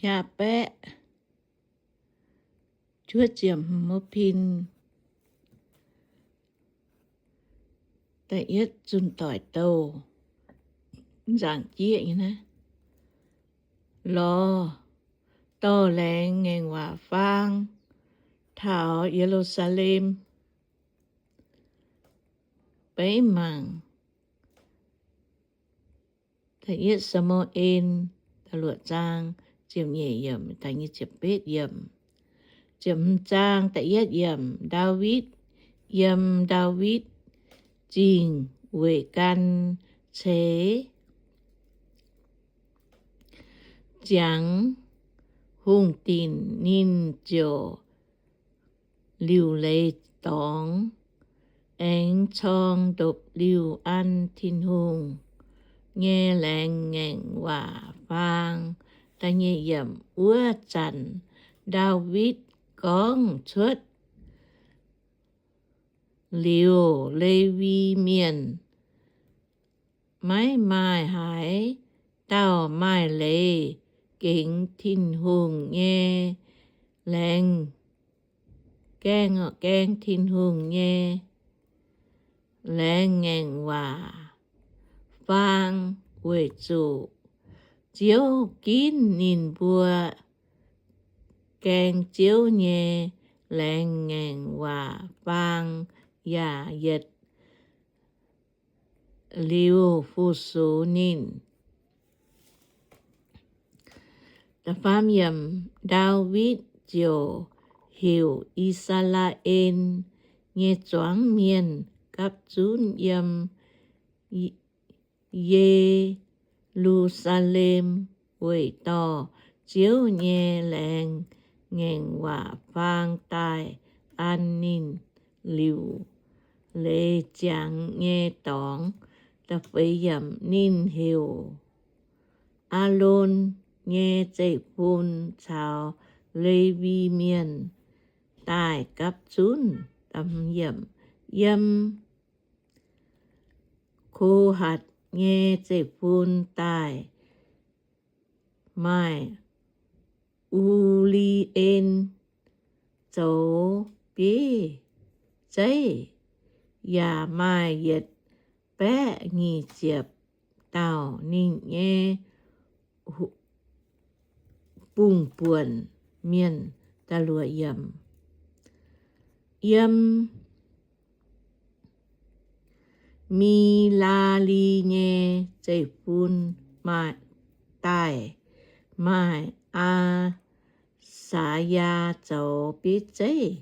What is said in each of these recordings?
Aqv. Baeqv juov ziepc hmz mbuo pin da'yietv zunh doic douh nzaangc jieqv nyei naaiv. Lorz dorh laengz ngaengc waac faang taux Ye^lu^saa^lem. Beiv mangc da'yietv Saa^mu^en da'luoqc zaang ziepc nyeic yiemc daaih nyic ziepc betv yiemc. Ziepc hmz zaang da'yietv yiemc. Ndaawitv yiem Ndaawitv Zingh weic gan ceix ziangx hungh dinc, ninh ziouc liuc leiz dorngx, aengx corng ndopv-liuh an Tin-Hungh nyei laengz ngaengc waac faang. Wuov zanc Ndaawitv gorngv cuotv liuz, Lewi Mienh maiv maaih haaix dauh maaih leiz gengx Tin-Hungh nyei laengz, gaeng, gaeng Tin-Hungh nyei laengz ngaengc waac faang, weic zuqc Ziouv ginv ninh mbuo gaeng Ziouv nyei laengz ngaengc waac faang yaac yietc liuz fu-sux ninh. Ndaawitv ziouc heuc I^saa^laa^en nyei zuangx mienh gapv zunv yiem Ye^lu^saa^lem weic dorh Ziouv nyei laengz ngaengc waac faang daaih an ninh liuc leiz ziangx nyei dorngx. Ninh heuc Aalon nyei zeiv-fun caux Lewi Mienh daaih gapv zunv. Yiem Ko^hatc nyei zeiv-fun daaih maaih U^li^en zoux bieiv zeiv, yaac maaih yietc baeqv nyic ziepc dauh ninh nyei bungh buonc mienh. Yiem Melaali nyei zeiv-fun maaih, daaih maaih Aa^saa^yaa zoux bieiv zeiv,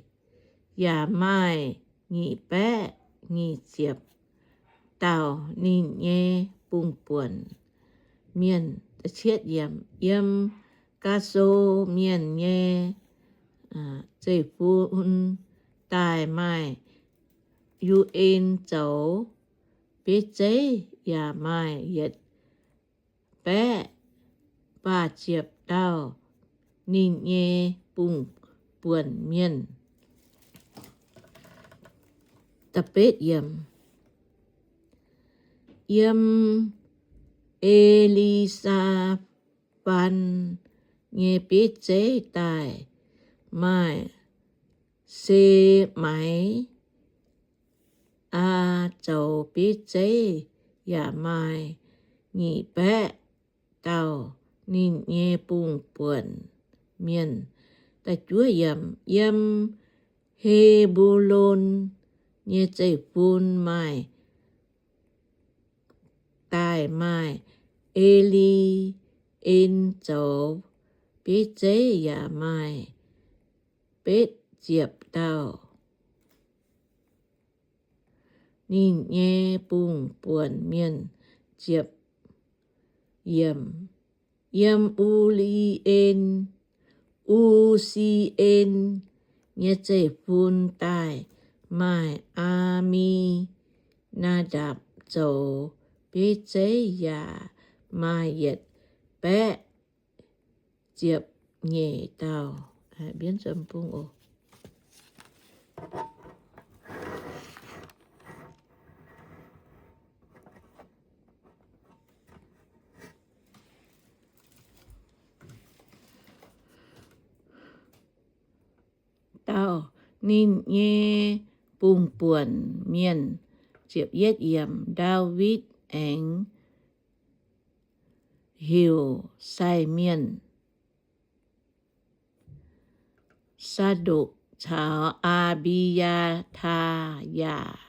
yaac maaih nyic baeqv nyic ziepc dauh ninh nyei bungh buonc mienh. Yiem Gaaso Mienh nyei zeiv-fun daaih maaih U^en zoux bieiv zeiv, yaac maaih yietc baeqv faah ziepc dauh ninh nyei bungh buonc mienh. Yiem E^li^saa^fan nyei bieiv zeiv daaih maaih Se^mai^aa zoux bieiv zeiv, yaac maaih nyic baeqv dauh ninh nyei bungh buonc mienh. Yiem He^mbo^lon nyei zeiv-fun maaih, daaih maaih E^li^en zoux bieiv zeiv, yaac maaih betv ziepc dauh ninh nyei bungh buonc mienh. Yiem U^li^en, U^si^en nyei zeiv-fun daaih maaih Aa^mi^naa^ndapc zoux bieiv zeiv, yaac maaih yietc baeqv ziepc nyeic dauh. ninh nyei bungx-buonc mienh. Ndaawitv aengx heuc sai mienh, Saa^ndokc caux Aa^mbi^yaa^taa, yaac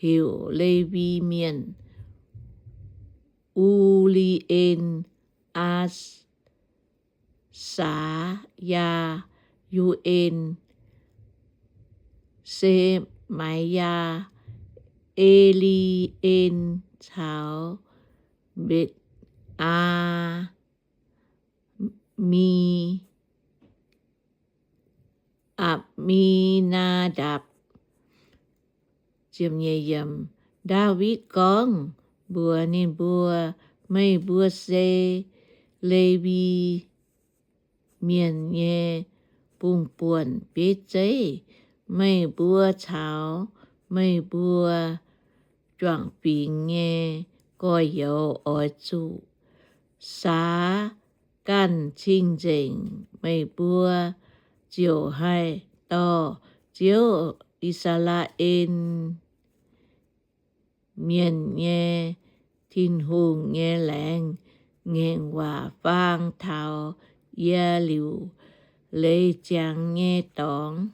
heuc Lewi Mienh, U^li^en, Aa^saa^yaa, U^en, Se^mai^yaa, E^li^en caux Mbetc^aa, Mi, Apc^mi^naa^ndapc. Ndaawitv gorngv mbuox ninh mbuo, Meih mbuo se Lewi Mienh nyei bungx-buonc bieiv zeiv. Meih mbuo caux meih mbuo juangc fingx nyei gorx-youz oix zuqc saax ganh cing-nzengc. Meih mbuo ziouc haih dorh Ziouv, I^saa^laa^en Mienh nyei Tin-Hungh nyei laengz ngaengc waac faang taux yie liuc leiz ziangx nyei dorngx.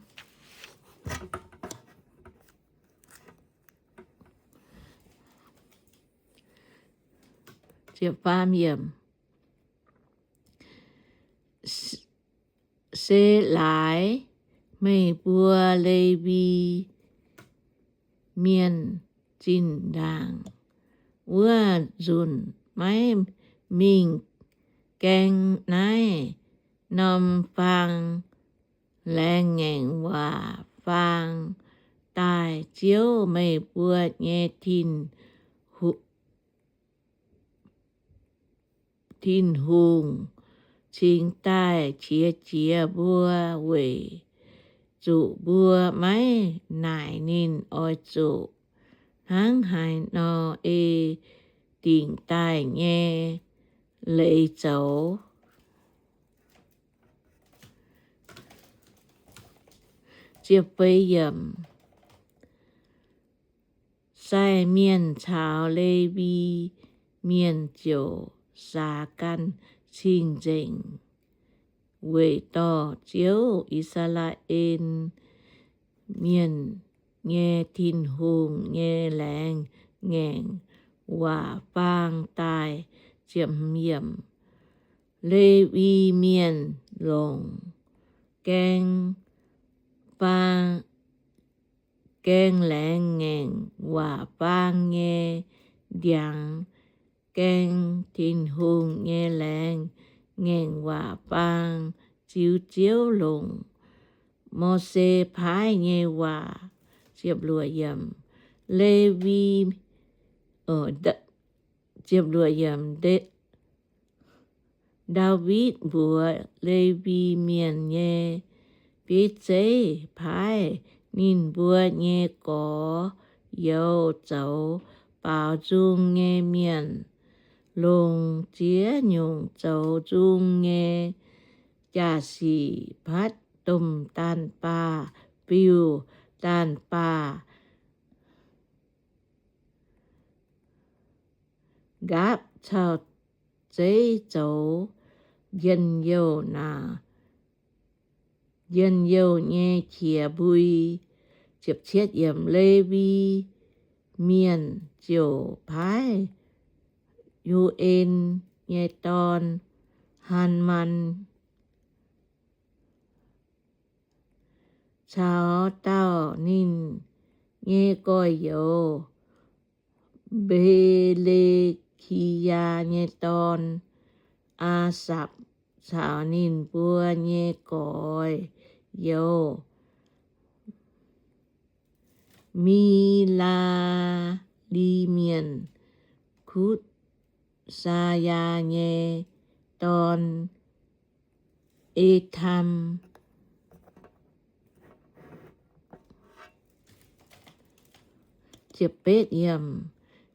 Se laaix meih mbuo Lewi Mienh zinh ndaangc wuov nzunc maiv mingh gaeng naaiv norm faang laengz ngaengc waac faang daaih, Ziouv, meih mbuo nyei Tin Tin-Hungh, cingx daaih qiex jiez mbuo weic zuqc mbuo maiv naaic ninh oix zuqc hnangv haaix nor ei dingc daaih nyei leiz zoux. Sai mienh caux Lewi Mienh ziouc saax ganh cing-nzengc weic dorh Ziouv, I^saa^laa^en Mienh nyei Tin-Hungh nyei laengz ngaengc waac faang daaih. Lewi Mienh longc gaeng faang, gaeng laengz ngaengc waac faang nyei ndiangx, gaeng Tin-Hungh nyei laengz ngaengc waac faang, ziux Ziouv longc Mose paaiv nyei waac. Lewi, Ndaawitv mbuox Lewi Mienh nyei bieiv zeiv paaiv ninh mbuo nyei gorx-youz zoux baaux nzung nyei mienh, longc ziex nyungc zoux nzung nyei jaa-sic patv domh daanh baah, biux daanh baah, nqaapv cau zeiv zoux njien-youh naaic, njien-youh nyei qiex mbui. Lewi Mienh ziouc paaiv U^en nyei dorn, Haamaan, caux dauh ninh nyei gorx-youz, Mbelekiyaa nyei dorn, Aasapc, caux ninh mbuo nyei gorx-youz, Milaa^li Mienh, Kutv^saa^yaa nyei dorn, Etam.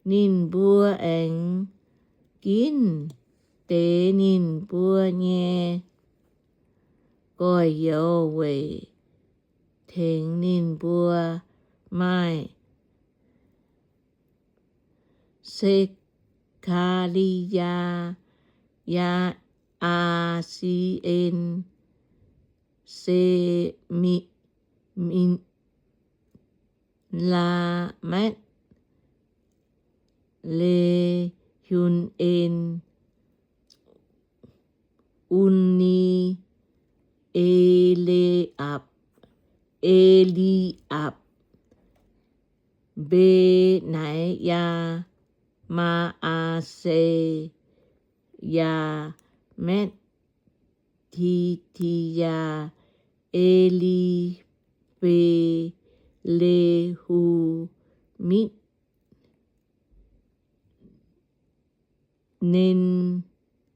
Ninh mbuo aengx ginv deix ninh mbuo nyei gorx-youz weic tengx ninh mbuo maaih Se^kaa^li^yaa, Ya^aa^si^en, Se^mi, Mi, Laamatv, Le^hun^en, Un^ni, E^li^apc, E^li^apc, Mbe^naa^yaa, Maa^aa^se, Yaamatv, Ti^ti^yaa, E^li^fe, Le^hu^mitv, Nen^yaa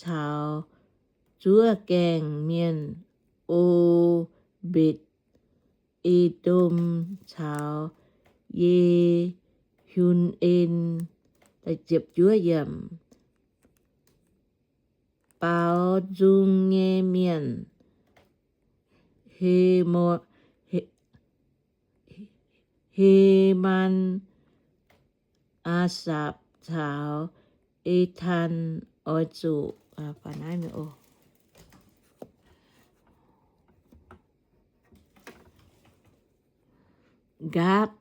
caux zuov gaengh mienh O^mbetc, E^ndom caux Ye^hun^en. Baaux nzung nyei mienh, Hemo, He, Heman, Aasapc caux Etaan oix zuqc nqaapv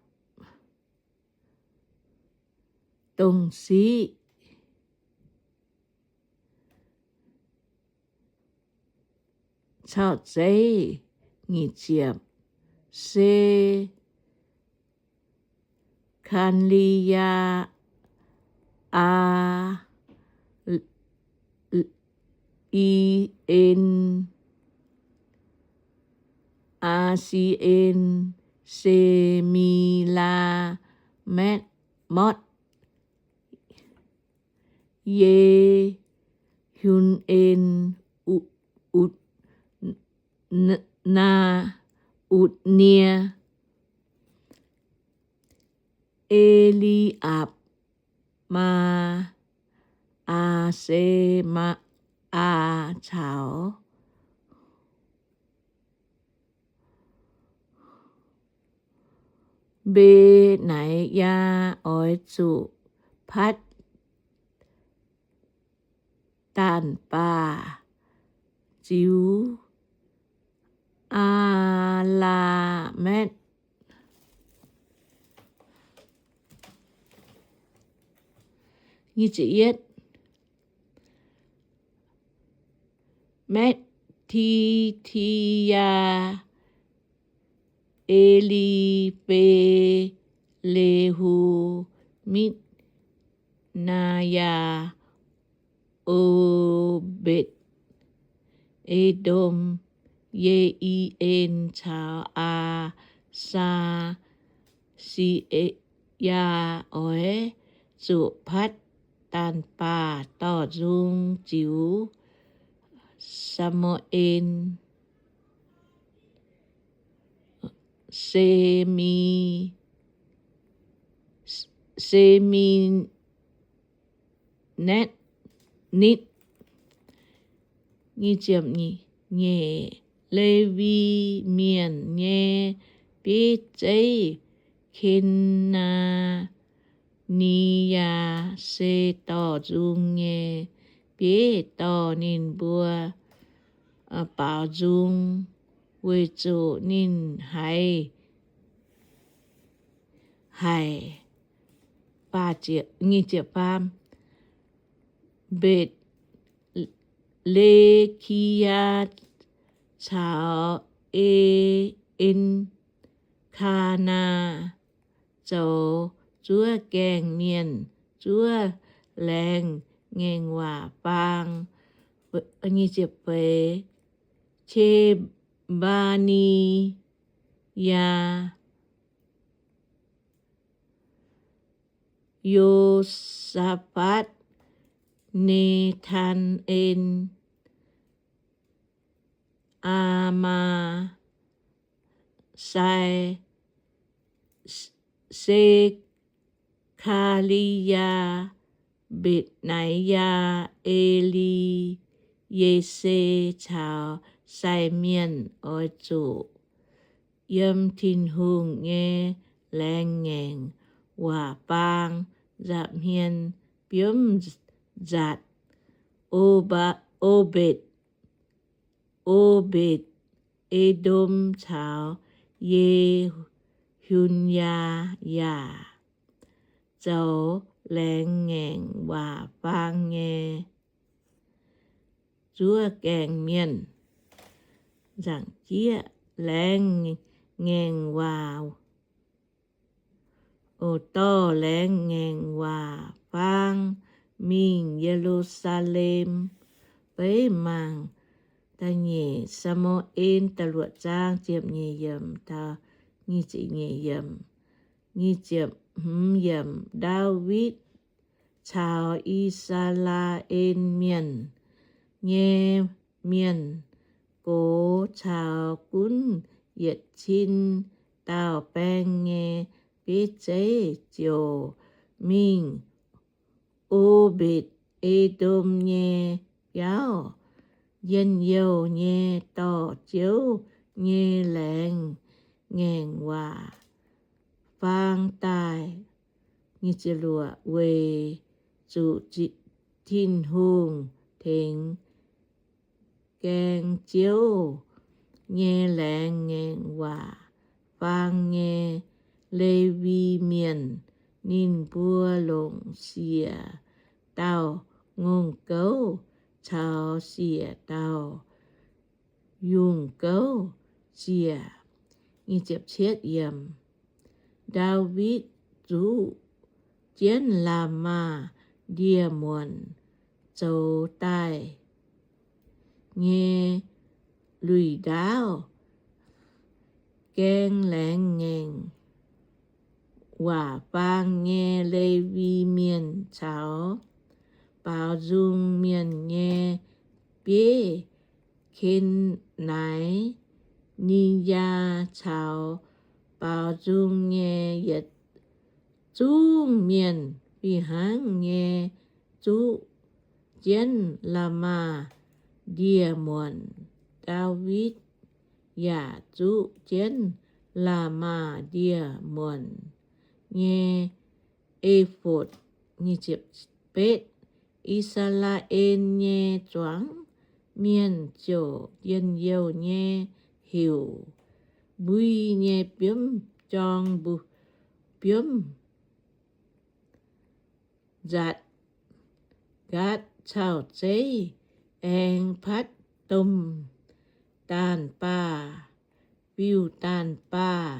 dongh siqv cau zeiv. Nyic ziepc. Se^kaa^li^yaa, Aa, I, En, Aa^si^en, Se^mi^laa^matv, Motv, Ye^hun^en, U, U, Naa, Utc^nie, E^li^apc, Maa^aa^se, Maa^aa caux Mbe^naa^yaa oix zuqc patv daanh baah ziux Aa^laa^matv. Nyic ziepc yietv. Matv^ti^ti^yaa, E^li^fe, Le^hu^mitv, Naa^yaa, O^mbetc, E^ndom, Ye^i^en caux Aa^saa^si^yaa oix zuqc patv daanh baah dorh nzung ziux Saa^mu^en. Se^mi, Se^mi, Natv, Nitv. Nyic ziepc nyeic. Lewi Mienh nyei bieiv zeiv, Ke^naa^ni^yaa se dorh nzung nyei bieiv dorh ninh mbuo baaux nzung, weic zuqc ninh haiz, haiz, nyic ziepc faam, Mbetc^le^ki^yaa caux E, En, Kaa^naa zoux zuov gaengh mienh, zuov laengz ngaengc waac faang. Nyic ziepc feix, Ke^mbaa^ni^yaa, Yo^saa^fatv, Ne^taan^en, Aa^maa, Sai, Se^kaa^li^yaa, Mbetc^nai^yaa, E^li^ye^se caux sai mienh oix zuqc yiem Tin-Hungh nyei laengz ngaengc waac faang nza'hmien biomv nzatc. Obed, Obed-Edom caux Ye^hun^yaa yaac zoux laengz ngaengc waac faang nyei zuov gaengh mienh. Nzaangc jieqv, laengz ngaengc waac, o, dorh laengz ngaengc waac faang mingh Ye^lu^saa^lem. Beiv mangc da'nyeic Saa^mu^en da'luoqc zaang ziepc nyeic yiemc taux nyic ziepc nyeic yiemc. Nyic ziepc hmz yiemc, Ndaawitv caux I^saa^laa^en Mienh nyei mienh gox caux gunv yietc cin dauh baeng nyei bieiv zeiv ziouc mingh Obed^Edom nyei biauv. Njien-youh nyei dorh Ziouv nyei laengz ngaengc waac faang daaih weic zuqc Tin-Hungh tengx gaeng Ziouv nyei laengz ngaengc waac faang nyei Lewi Mienh. Ninh mbuo longc siec dauh ngongh gouv caux siec dauh yungh gouv ziec. Ndaawitv zuqv jienv Laamaa Ndie-Muonc zoux daaih nyei lui-ndaauv, gaeng laengz ngaengc waac faang nyei Lewi Mienh caux baaux nzung mienh nyei bieiv, Ke^naa^ni^yaa caux baaux nzung nyei yietc zungv mienh, fih hnangv nyei zuqv jienv Laamaa Ndie-Muonc. Ndaawitv yaac zuqv jienv Laamaa Ndie-Muonc nyei efotv. Betv, I^saa^laa^en nyei zuangx mienh ziouc njien-youh nyei heuc mbui nyei biomv jorng, biomv nzatc, nqaatv cau-zeiv, aengx patv domh daanh baah, fiuv daanh baah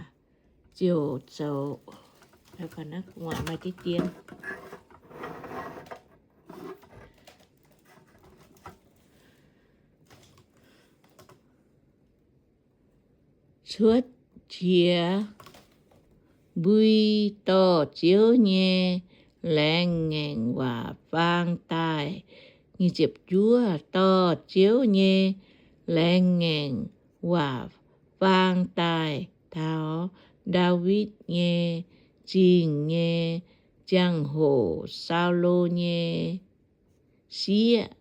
ziouc zoux. Cuotv qiex mbui dorh Ziouv nyei laengz ngaengc waac faang daaih. Dorh Ziouv nyei laengz ngaengc waac faang daaih taux Ndaawitv nyei zingh nyei ziangh hoc, Saulo nyei sieqv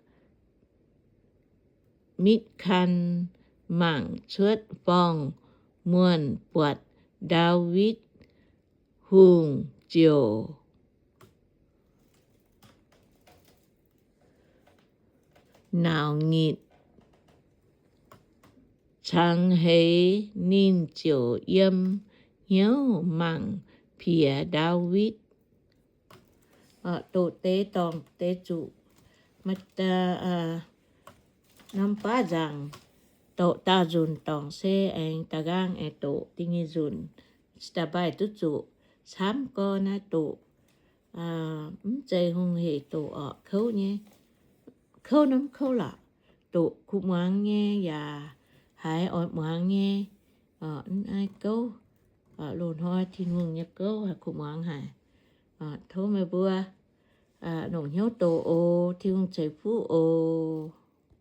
Mitv^kan mangc cuotv forng-muonh buatc Ndaawitv Hungh ziouc nauc nyitc cangx heix. Ninh ziouc yiem hnyouv mangc piex Ndaawitv. Doqc deix dorngc deix zuqc, norm baav nzaangc doqc daauh nzunc dorngc se aengx da'nqaang aengx doqc da'nyeic nzunc, da'baaih duqv zuqc camv gorn naaiv doqc. Mv zeiz hungh heic doqc orqc, kouv nyei, kouv norm kouv lorqc. Doqc kuv muangx nyei yaac haiz oix muangx nyei. Mv aiv gouv, loz-hnoi Tin-Hungh nyei gouv haiz kuv muangx haic. Tov meih mbuo longc hnyouv doqc oc. Tin-Hungh ceix fuqv oc.